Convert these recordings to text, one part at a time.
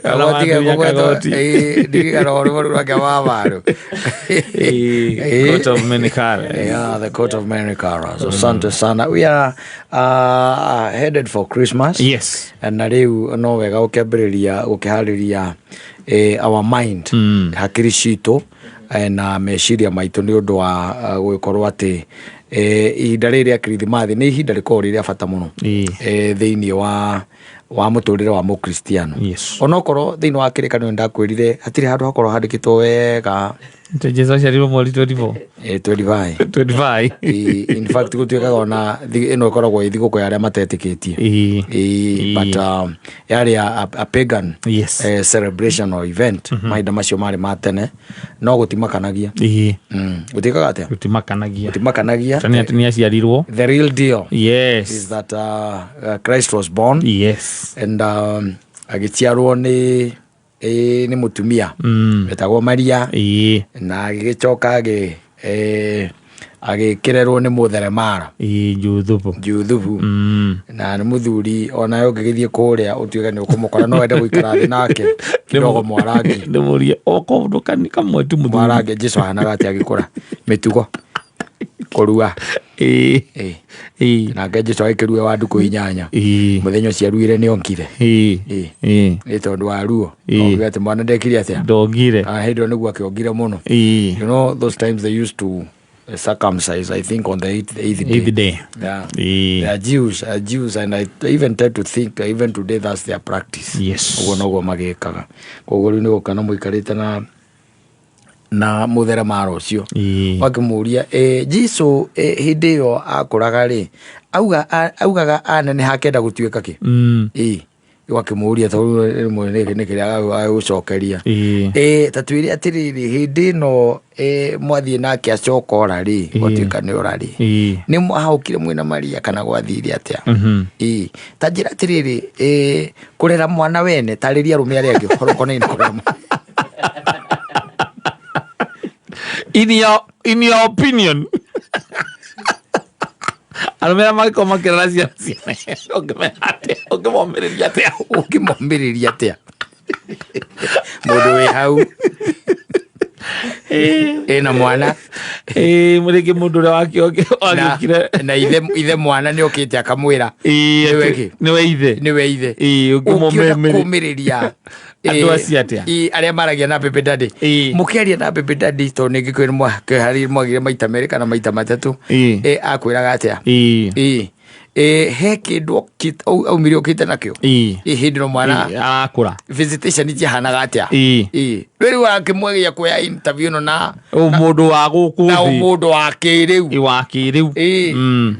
Kagoti Kagoti. Ndirikana rwĩmbo rũu rwake wa waru. Coat of many colors. Yeah, the coat of many colors. Asante sana. We are headed for Christmas. Yes. Na rĩu no wega gũkĩambĩrĩria gũkĩharĩria our mind, hakiri citũ na meciria maitũ nĩ ũndũ wa gũgĩkorwo atĩ ihinda rĩrĩ rĩa Kirithimathi nĩ ihinda rĩkoragwo rĩ rĩa bata mũno thĩinĩ wa mũtũrĩre wa mũkristiano. Onokorwo thĩinĩ wa kĩrĩkanĩro nĩndakwĩrire hatirĩ handũ hakorwo handĩkĩtwo wega. Jesu aciarirwo mweri 24. 25. 25. In fact, gũtuĩkaga ona ĩno ĩkoragwo ĩ thigũkũ ya arĩa matetĩkĩtie. But yarĩ a pagan celebration or event mahinda macio marĩ ma tene, no gũtimakanagia. Gũtiĩkaga atĩa? Gũtimakanagia. Gũtimakanagia. Nĩ atĩ nĩ aciarirwo. The real deal is that Christ was born and agĩciarwo nĩ mũtumia wetagwo Maria na agĩgĩcoka agĩkĩrerwo nĩ mũtheremara. Juthubu. Juthubu. Na nĩ mũthuri onawe ũngĩgĩthiĩ kũrĩa ũtuĩke nĩ ũkũmũkora, no wende gũikara thĩ nake kidogo mwarangi. Ndĩmũrie o kaũndũ kamwe tu mũthuri. Mwarangi Jesu ahanaga atĩa agĩkũra? Mĩtugo. Kũrua. Nake Jesu agĩkĩrua wa ndukũ 8. Mũthenya ũcio aruire nĩ onkire. Nĩ tondũ wa ruo. Oigire atĩ mwana ndekire atĩa? Ndongire. Hĩndĩ ĩyo nĩguo akĩongire mũno. You know, those times they used to circumcise, I think, on the eighth day. Eighth day. Yeah. They are Jews, and I even tend to think, even today, that's their practice. Ũguo noguo magĩkaga. Koguo rĩu nĩ gũka na mũikarĩte na mũtheremara ũcio. Wakĩmũria, Jesu hĩndĩ ĩyo akũraga rĩ, augaga aneneha akenda gũtuĩka kĩ? Wakĩmũria tondũ rĩmwe nĩ kĩrĩa agũcokeria. Ta twĩre atĩrĩrĩ, hĩndĩ ĩno mwathiĩ nake acoka ora rĩ, gwatuĩka nĩ ora rĩ. Nĩ mwahũkire mwĩna Maria kana gwathire atĩa? Ta njĩra atĩrĩrĩ, kũrera mwana wene, tarĩria arũme arĩa angĩ ũhoro ũkonainie na kũrera mwana. In your opinion, arũme arĩa mangĩkorwo makĩrera ciana ciene, ũngĩmera atĩa? Ũngĩmomĩrĩria atĩa? Ũngĩmomĩrĩria atĩa? Mũndũ wĩ hau ĩna mwana. Rĩngĩ mũndũ ũrĩa wakiokire na ithe mwana nĩ okĩte akamwĩra nĩwe kĩ? Nĩwe ithe. Nĩwe ithe. Ũngĩmomĩrĩria Ũngĩenda kũmĩrĩria andũ acio atĩa? Arĩa maragia na baby daddy. Mũkĩaria na baby daddy, tondũ nĩ ngĩkũĩ nĩ mwagire maita merĩ kana maita matatũ. Akwĩraga atĩa? He kĩndũ aumire okĩte nakĩo. Hĩndĩ ĩno mwana Arakũra. Visitation ciahanaga atĩa? Rĩu akĩmwegia kuoya interview ĩno na Mũndũ wa gũkũ na thĩ. Mũndũ wa kĩrĩu. Wa kĩrĩu.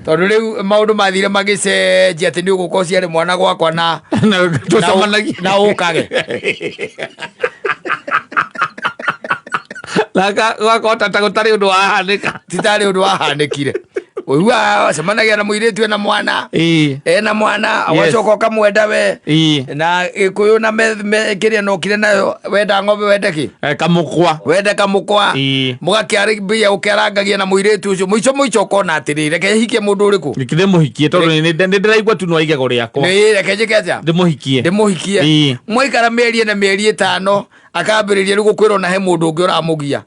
Tondũ rĩu maũndũ mathire magĩcenjia atĩ nĩ ũgũka ũciare mwana gwakwa na Na tũcemanagie. Na ũkage. Na gwakorwo ta gũtarĩ ũndũ wahanĩka. Ti tarĩ ũndũ wahanĩkire. Ũiguaga cemanagia na mũirĩtu ena mwana. Ena mwana, ũgacoka ũkamwenda we. Na gĩkũyũ na kĩrĩa nokire nayo, wenda ng'ombe wende kĩ? Kamũkwa. Wende kamũkwa. Mũgakĩarĩmbia ũkĩarangagia na mũirĩtu ũcio. Mũico mũico ũkona atĩrĩrĩ, reke hikie mũndũ ũrĩkũ? Ndĩmũhikie tondũ nĩ ndĩraigua tu no igego rĩakwa. Nĩ reke njĩke atĩa? Ndĩmũhikie. Ndĩmũhikie. Mwaikara mĩeri ĩna, mĩeri 5, akambĩrĩria rĩu gũkwĩra ona he mũndũ ũngĩ ũramũgia.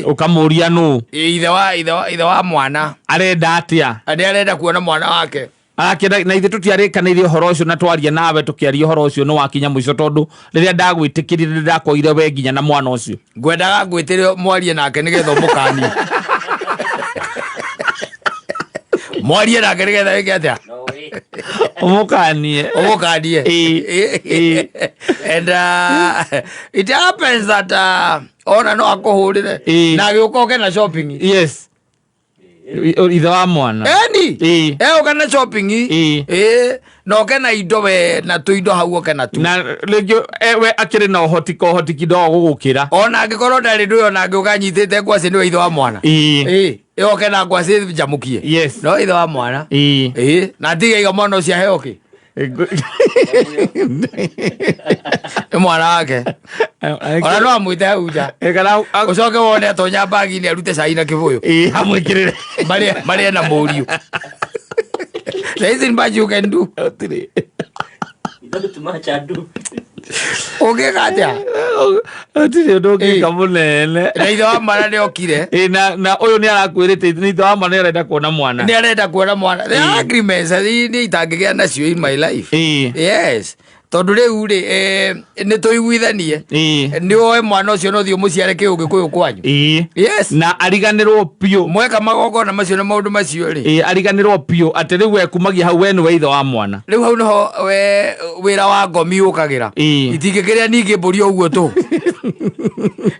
Ũkamũria nũ? Ithe wa mwana. Arenda atĩa? Nĩ arenda kuona mwana wake. Arakĩenda na ithuĩ tũtiarĩkanĩire ũhoro ũcio, na twaria nawe tũkĩaria ũhoro ũcio nĩ wakinya mũico, tondũ rĩrĩa ndagwĩtĩkĩrire nĩ ndakoire we nginya na mwana ũcio. Ngwendaga ngwĩtĩre mwarie nake nĩgetha ũmũkanie. Mwarie nake nĩgetha wĩke atĩa? Ũmũkanie. Ũmũkanie. And it happens that ona no akũhũrĩre na agĩũka oke na shopping. Yes. Ithe wa mwana. Eni. Oka na shopping. Na oke na indo we na tũindo hau oke na tu. Na rĩngĩ we akĩrĩ na ũhoti ka ũhoti kidogo gũgũkĩra. Ona angĩkorwo ndarĩ ndũĩ, ona angĩũka anyitĩte ngwacĩ nĩwe ithe wa mwana. Oke na ngwacĩ njamũkie. No ithe wa mwana. Na tiga iga mwana ũcio aheo kĩ? Nĩ mwana wake. Ona no amwĩte hau nja. Ũcoke wone atonya bagi-inĩ arute cai na kĩbũyũ. Amwĩkĩrĩre. Marĩe na mũriũ. There isn't much you can do. Gũtirĩ. Not much ado. Ũngĩka atĩa? Hatirĩ ũndũ ũngĩka mũnene. Na ithe wa mwana nĩ okire. Ĩ, na ũyũ nĩ arakwĩrĩte nĩ ithe wa mwana nĩ arenda kuona mwana. Nĩ arenda kuona mwana. The agreements nĩ itangĩgĩa nacio in my life. Yes, tondũ rĩu rĩ, nĩ tũiguithanie, nĩ woe mwana ũcio no thiĩ ũmũciare kĩũgĩkũyũ kwanyu. Yes. Na ariganĩrwo biũ. Mweka magongona macio na maũndũ macio rĩ. Ĩ, ariganĩrwo biũ atĩ rĩu we kumagia hau we nĩwe ithe wa mwana. Rĩu hau nĩho we wĩra wa ngomi ũkagĩra. Itingĩkĩrĩa ningĩ mbũri o ũguo tũ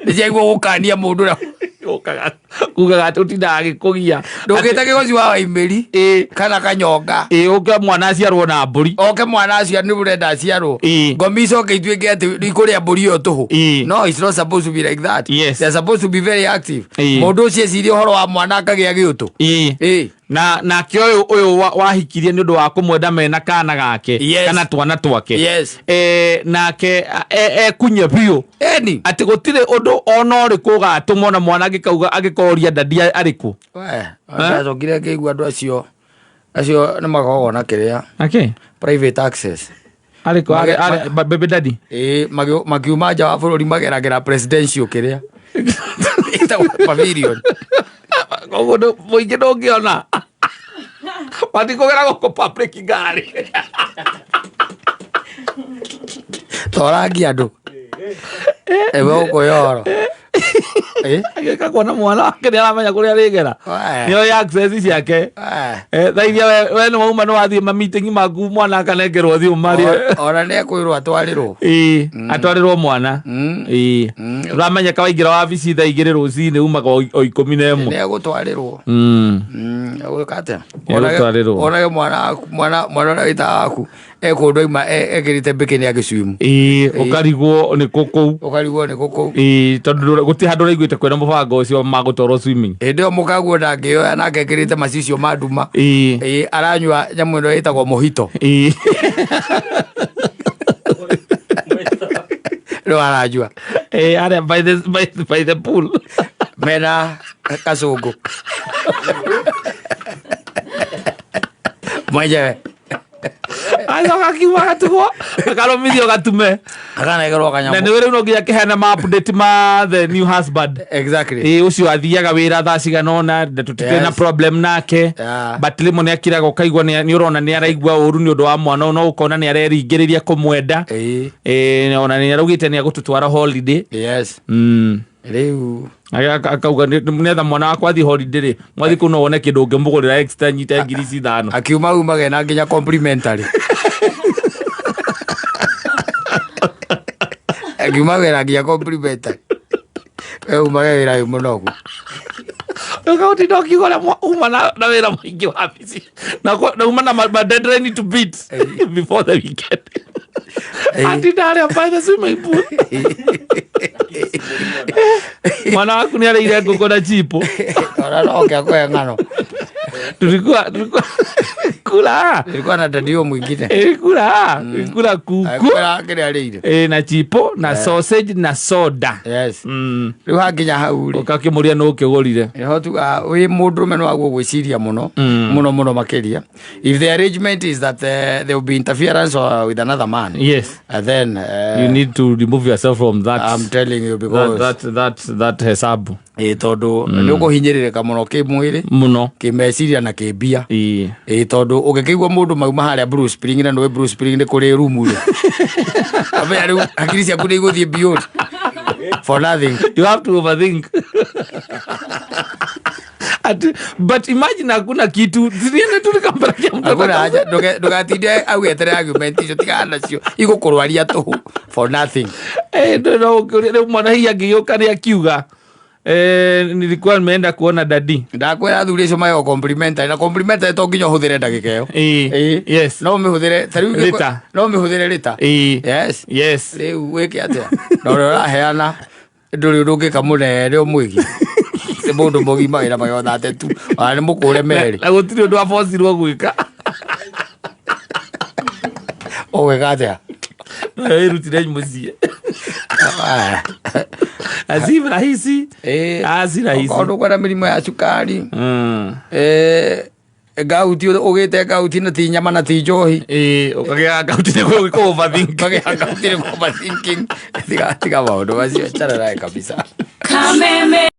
nĩ ciaigua gũkania mũndũ na Ũkaga kugaga atĩ ũtindaga agĩkũgia. Ndũngĩta kĩgoci wa waimĩri kana kanyonga. Ĩ, ũke mwana aciarwo na mbũri. Oke mwana acio nĩ ũrenda aciarwo. Ngomi icoke ituĩke atĩ ikũrĩa mbũri ĩyo tũhũ. No, it's not supposed to be like that. They're supposed to be very active. Mũndũ ũcio eciria ũhoro wa mwana akagĩa gĩũtũ. Na nake ũyũ wahikirie nĩ ũndũ wa kũmwenda mena kana gake. Kana twana twake. Nake ekunye biũ. Eni. Atĩ gũtirĩ ũndũ ona ũrĩkũ ũgatũmwo na mwana angĩkauga angĩkoria dadi arĩkũ. We, ndacokire ngĩigua andũ acio nĩ makoragwo na kĩrĩa. Ake? Private access. Arĩkũ? Baby daddy? Ĩĩ, makiuma nja wa bũrũri mageragĩra presidential kĩrĩa. Ĩtagwo pavilion. Koguo mũingĩ ndũngĩona. Matikũgera gũkũ public ngari. Torangi andũ. Ewe ũkũyoro. Agĩũka kuona mwana wake nĩ aramenya kũrĩa arĩgera. Nĩ oĩ access ciake. Thaa iria we nĩ wauma nĩ wathiĩ ma meeting maku mwana akanengerwo thiũ marĩe. Ona nĩ ekwĩrwo atwarĩrwo. Ĩĩ, atwarĩrwo mwana. Ĩĩ. Ũramenya kawaingĩra wabici thaa 2 rũcinĩ umaga o 11. Nĩ egũtwarĩrwo. Egwĩka atĩa? Nĩ egũtwarĩrwo. Onage mwana waku, mwana ũrĩa wĩtaga waku ekũndũ aima ekĩrĩte mbĩkĩnĩ agĩcwimu. Ĩĩ, ũkarigwo nĩ kũ kũu. Ũkarigwo nĩ kũ kũu. Ĩĩ, tondũ gũtirĩ handũ ũraiguĩte kwĩna mũbango ũcio magũtwarwo swimming. Hĩndĩ ĩyo mũkaguo ndangĩoya nake ekĩrĩte macicio ma nduma. Ĩĩ, aranyua nyamũ ĩno ĩtagwo mojito. Rĩu aranyua. Ĩĩ, arĩa by the pool. Mena kacũngũ. Mwenyewe. Acoka akiuma agatigwo, akarũmithio gatume. Akanegerwo kanyamũ. Na nĩwe rĩu no nginya akĩheana ma update ma the new husband. Ĩĩ, ũcio athiaga wĩra thaa cigana ũna, na tũtikĩrĩ na problem nake. But rĩmwe nĩ akiraga ũkaigua nĩ ũrona nĩ araigua ũru nĩ ũndũ wa mwana ũyũ, no ũkona nĩ areringĩrĩria kũmwenda. Ĩĩ, ona nĩ araugĩte nĩ egũtũtwara holiday. Rĩu. Akauga nĩetha mwana wakwa athiĩ holiday rĩ, mwathiĩ kũu no wone kĩndũ ũngĩmũgũrĩra extra nyite ngiri ici 5. Akiuma umage na nginya complimentary. Akiuma wĩra nginya complimentary. We umage wĩra wĩ mũnogu. Ũkaũtinda ũkiuga ũrĩa uma na wĩra mũingĩ wabici. Na uma na ma deadline to beat before the weekend. Atinda arĩa by the swimming pool. Mwana waku nĩ arĩire ngũkũ na chipo. Ona no oke akũhe ng'ano. Tulikuwa kula. Tulikuwa na dadio mwingine. Kula, kula kuku. Kula kile arĩire. Na chipo na sausage na soda. Yes. Rĩu hakinya hau rĩ. Ũkakĩmũria nũ ũkĩgũrire. Nĩho tuga wĩ mũndũrũme nĩ wagwo gwĩciria mũno. Mũno mũno makĩria. If the arrangement is that there will be interference with another man. Yes. Then, you need to remove yourself from that. I'm telling you because that hesabu. Tondũ nĩ ũkũhinyĩrĩrĩka mũno kĩmwĩrĩ. Mũno. Kĩmeciria na kĩmbia. Tondũ ũngĩkĩigua mũndũ mauma harĩa Blue Spring na nĩwe Blue Spring nĩ kũrĩ rumu rĩ. Amenya rĩu hakiri ciaku nĩ igũthiĩ beyond. For nothing. You have to overthink. Ati, but imagine hakuna kitu. Zilienda tu nikampelekea mtoto. Hakuna haja. Ndũgatinde augetere argument icio, tigana nacio. Igũkũrwaria tũhũ for nothing. No, rĩu mwana hihi angĩgĩũka nĩ akiuga. Nilikuwa nimeenda kuona dadi. Ndakwĩra athuri acio maheo complimentary, na complimentary to nginya ũhũthĩre ndagĩka ĩyo. Yes. No ũmĩhũthĩre, ta rĩu Rĩta. No ũmĩhũthĩre rĩta. Yes. Yes. Rĩu wĩke atĩa? Na ũrĩa ũraheana ndũrĩ ũndũ ũngĩka mũnene ũmwĩgie. Nĩ mũndũ mũgima wĩna magego thate tu. Ona nĩ mũkũre merĩ. Na gũtirĩ ũndũ abocirwo gwĩka. Ũgwĩka atĩa? Wĩrutire mũciĩ. Asi rahisi. Asi rahisi. Okorwo ndũkwenda mĩrimũ ya cukari. Ngauti ũgĩte ngauti na ti nyama na ti njohi. Ĩĩ, ũkagĩa ngauti nĩ gũgĩkũ overthink. Ũkagĩa ngauti nĩ overthinking. Tiga tiga maũndũ macio, achana naye kabisa. Kameme.